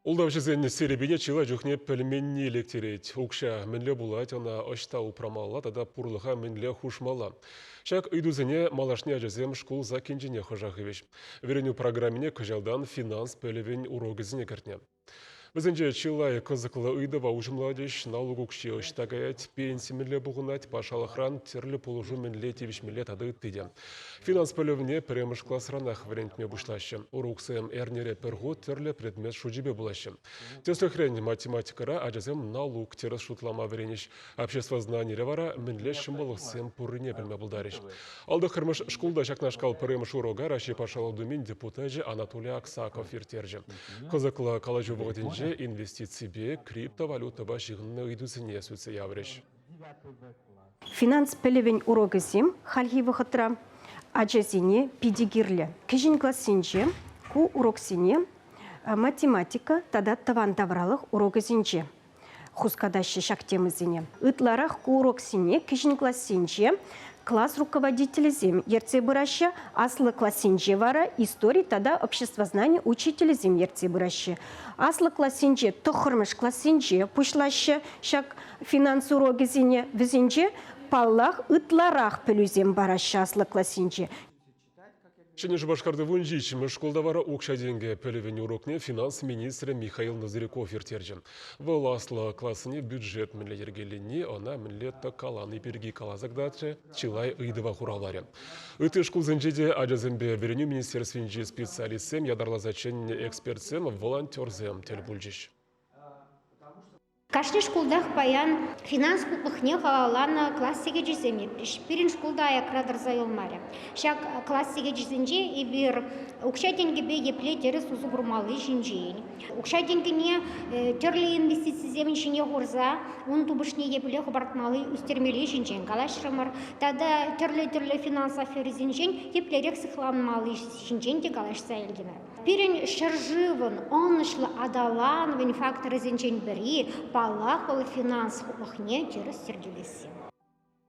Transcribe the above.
Ултавҫӑсен серепине чылай чухне пӗлменни лектерет. Укҫа мӗнле пулать, ӑна ӑҫта упрамалла тата пурлӑха мӗнле хушмалла? Ҫак ыйтусене малашне ачасем шкул саккинченех ӑша хывӗҫ. Вӗренӳ программине кӑҫалтан финанс пӗлӗвӗн урокӗсене кӗртнӗ. Вӗсенче чылай кӑсӑклӑ ыйтӑва уҫӑмлатӗҫ, налук укҫи ӑҫта каять, пенси мӗнле пухӑнать, патшалӑхран тӗрлӗ пулӑшу мӗнле тивӗҫмелле тата ытти те. Финанс пӗлӗвне пӗрремӗш класранах вӗрентме пуҫлаҫҫӗ. Уроксем эрнере пӗр хут тӗрлӗ предмет шучӗпе пулаҫҫӗ. Тӗслӗхрен, математикӑра ачасем налук тӗрӗс шутлама вӗренӗҫ. Обществознанире вара мӗнле ҫӑмӑллӑхсем пуррине пӗлме пултарӗҫ. Алтӑххӑрмӗш шкулта ҫакнашкал пӗрремӗш урока Раҫҫей Патшалӑх Думин депутачӗ Анатолий Аксаков ирттерчӗ. Кӑсӑклӑ калаҫу вӑхӑтӗнче инвестиципе, криптовалютӑпа ҫыхӑннӑ ыйтусене сӳтсе яврӗҫ. Финанс пӗлӗвӗн урокӗсем хальхи вӑхӑтра ачасене питӗ кирлӗ. Кӗҫӗн классенче ку уроксене математика тата тӑван тавралӑх урокӗсенче хускатаҫҫӗ ҫак темӑсене. Ытларах ку уроксене кӗҫӗн классенче класс руководителӗсем ертсе пыраҫҫӗ, аслӑ классенче вара истори тата обществознани учителӗсем ертсе пыраҫҫӗ. Аслӑ классенче, тӑххӑрмӗш классенче пуҫлаҫҫӗ ҫак финанс урокӗсене. Вӗсенче, паллах, ытларах пӗлӳсем параҫҫӗ аслӑ классенче. Ҫӗнӗ Шупашкарти 17-мӗш шкулта вара укҫа-тенкӗ пӗлӗвӗн урокне финанс министрӗ Михаил Ноздряков ирттерчӗ. Вӑл аслӑ классене бюджет мӗнле йӗркеленни, ӑна мӗнле тӑккалани пирки каласа кӑтартрӗ, чылай ыйтӑва хуравларӗ. Ытти шкулсенче те ачасемпе вӗренӳ министерствинчи специалистсем, ятарласа чӗннӗ экспертсем, волонтерсем тӗл пулчӗҫ. Кашни шкултах паян финанс хутлӑхне халалланӑ класс сехечӗсем иртрӗҫ. Пирӗн шкул та аякра тӑрса юлмарӗ. Ҫак класс сехечӗсенче эпир укҫа-тенкӗпе епле тӗрӗс усӑ курмалли ҫинчен, укҫа-тенкӗне тӗрлӗ инвестицисем ҫине хурса ун тупӑшне епле хӑпартмалли, ӳстермелли ҫинчен калаҫрӑмӑр тата тӗрлӗ-тӗрлӗ финанс аферисенчен еплерех сыхланмалли ҫинчен те калаҫса илтӗмӗр. Пирӗн ҫӗршывӑн ӑнӑҫлӑ аталанӑвӗн факторӗсенчен пӗри, паллах, вӑл финанс хутлӑхне тӗрӗс йӗркелесси.